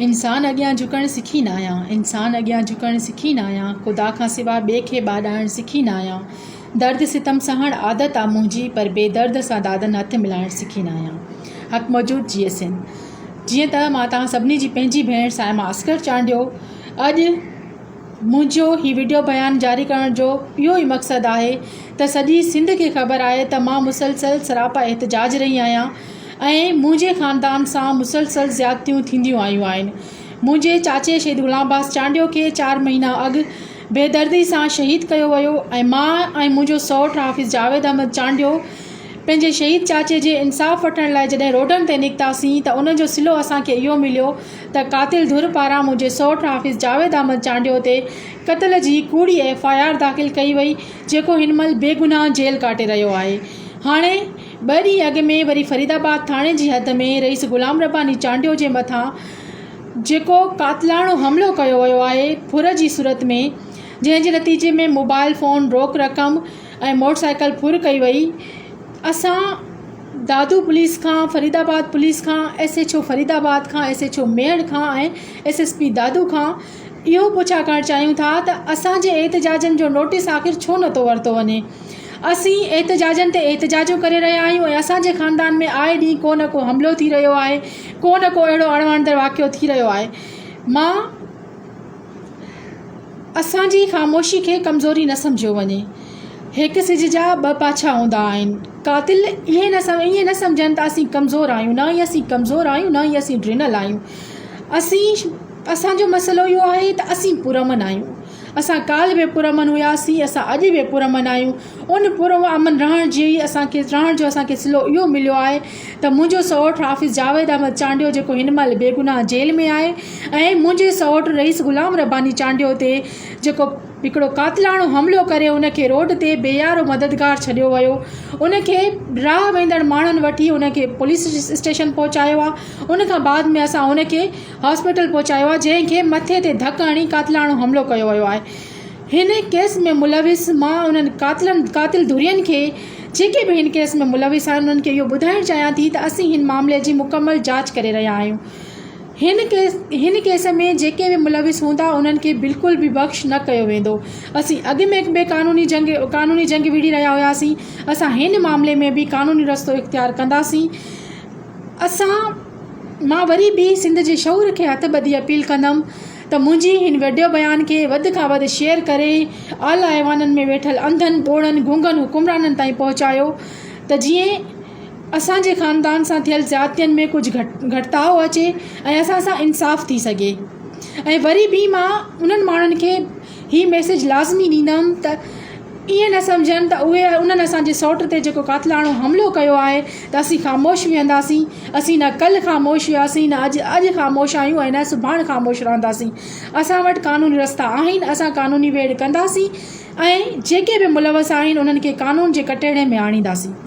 انسان اڳيان جهڪڻ سکي ناهيان، انسان اڳيان جهڪڻ سکي ناهيان، خدا کان سوا ٻئي کي ٻاڏائڻ سکي ناهيان، درد ستم سهڻ عادت آ منهنجي، پر بي درد سان دادن هٿ ملائڻ سکي ناهيان. حق موجود جيئي سنڌ. جيئن ته مان توهان سڀني جي پنهنجي ڀيڻ صائمه اصغر چانڊيو اڄ منهنجو هي وڊيو بيان جاري ڪرڻ جو اهو ئي مقصد آهي ته سڄي سنڌ کي خبر آهي ته مان مسلسل سراپا احتجاج رهي آهيان ۽ منهنجي خاندان سان مسلسل زيادتيون ٿينديون آيون آهن منهنجي چاچي شهيد غلام عباس چانڊيو کي چار مهينا اڳ بيدردي سان شهيد ڪيو ويو ۽ مان ۽ منهنجو سئوٽ حافظ جاويد احمد چانڊيو پنهنجي شهيد چاچي جي انصاف وٺڻ لاء جڏهن روڊن تي نڪتاسين ته ان جو صلو اسان کي اهو مليو ته قاتل ڌر پاران منهنجي سئوٽ حافظ جاويد احمد چانڊيو تي قتل جي ڪوڙي ايف I R داخل ڪئي وئي جيڪو هن مهل بيگناهه جيل ڪاٽي رهيو آهي هاڻي ٻه ڏينهن اڳ ۾ وري فريد آباد ٿاڻي جي حد ۾ رئيس غلام رباني چانڊيو جي مٿان جيڪو قاتلاڻو حملو ڪيو ويو آهي ڦر جي صورت ۾ جنهن جي نتيجي ۾ موبائل فون روڪ رقم ۽ موٽر سائيڪل ڦر ڪئي وئي اسان دادو پوليس کان فريد آباد پوليس کان ايس ايڇ او فريد آباد کان ايس ايڇ او ميهڙ کان ۽ ايس ايس پي دادو کان اهو پڇا ڪرڻ چاهيون ٿا ته اسان جي احتجاجن جو نوٽيس آخر ڇو نٿو ورتو وڃي اسين احتجاجن تي احتجاجون ڪري رهيا آهيون ۽ اسان جي خاندان ۾ آئي ڏينهن ڪو نه ڪو حملو ٿي رهيو آهي ڪو نه ڪو اهڙو اڻوڻندڙ واقعو ٿي رهيو آهي مان اسان جي خاموشي کي ڪمزوري نه سمجهيو وڃي. هڪ سج جا ٻه پاڇا هوندا آهن. قاتل اهي نه ائين نه سمجهن ته اسين ڪمزور آهيون، نه ئي اسين ڪمزور آهيون نه ئي اسين ڊنل آهيون. اسين اسان جو مسئلو اهو آهي ته اسين پرامن آهيون. اسان ڪالهه به پرامن هياسين، اسان اڄ به پرامن آهيون. ان پرامن رهڻ جي ئي اسان کي رهڻ جو اسان کي صلو اهو مليو آهي ته منهنجو سئوٽ حافظ جاويد احمد چانڊيو جيڪو هن مهل بيگناهه جيل ۾ آهي ۽ منهنجي سئوٽ رئيس غلام رباني چانڊيو تي جيڪو هڪڙو قاتلاڻو حملو ڪري ان کي روڊ تي بي يار و مددگار ڇڏيو ويو ان کي راهه ويندڙ ماڻهن وٺي ان کي پوليس اسٽيشن پهچايو آهي ان کان بعد ۾ اسان ان کي هاسپيٽل پهچايو آهي جنهن کي مٿي تي ڌڪ هڻي قاتلاڻو حملو ڪيو ويو آهي هن ڪيس ۾ ملوث مان انهن قاتلن قاتل ڌرين کي جيڪي به هن ڪيس ۾ ملوث آهن انهن کي اهو ٻڌائڻ چاهيان ٿي ته اسين هن معاملي جي مڪمل جاچ ڪري رهيا آهيون هن ڪيس هن ڪيس ۾ جيڪي به ملوث هوندا انهن کي بلڪل به بخش نه ڪيو ويندو اسين اڳ ۾ به قانوني جنگ قانوني جنگ وڙهي رهيا هياسين اسان هن معاملي ۾ به قانوني رستو اختيار ڪنداسين اسان مان وري به سنڌ جي شعور کي هٿ ٻڌي اپيل ڪندم ته منهنجي هن وڊيو بيان کي وڌ کان وڌ شيئر ڪري اعليٰ ايوانن ۾ ويٺل انڌن، ٻوڙن، گونگن حڪمرانن تائين پهچايو ته جيئن اسان جي خاندان سان ٿيل زيادتين ۾ ڪجهه گهٽتاء اچي ۽ اسان سان انصاف ٿي سگهي ۽ وري به مان انهن ماڻهن کي هي ميسيج لازمي ڏيندم ته ائين نه سمجهن ته اهي انهن اسان جي سئوٽ تي جيڪو قاتلاڻو حملو ڪيو آهي ته اسين خاموش ويهنداسين، اسين نه ڪلهه خاموش هياسين نه اڄ اڄ خاموش آهيون ۽ نه سڀاڻ خاموش رهنداسين. اسان وٽ قانوني رستا آهن، اسان قانوني ويڙهه ڪنداسين ۽ جيڪي به ملوث آهن انهن کي قانون جي ڪٽهڙي ۾ آڻينداسين.